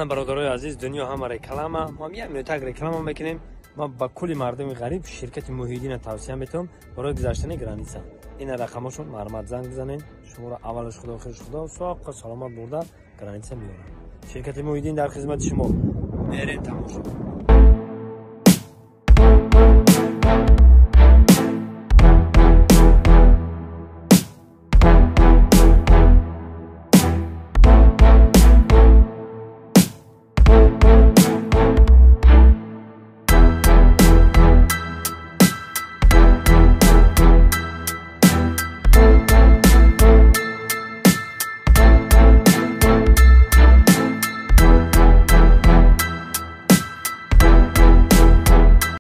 Мана, бародарои азиз, дунё ҳама реклама. Мо ҳам як минутак реклама мекунем. Ман ба кулли мардуми ғариб ширкати Муҳиддина тавсия метавам барои гузаштани граница. Ина рақамошон, марҳамат, занг бизанед. Шуморо аввалаш Худо, охираш Худо, соққа саломат бурда граница меорад. Ширкати Муҳиддин дар хизмати шумо. Мерем, тамошо.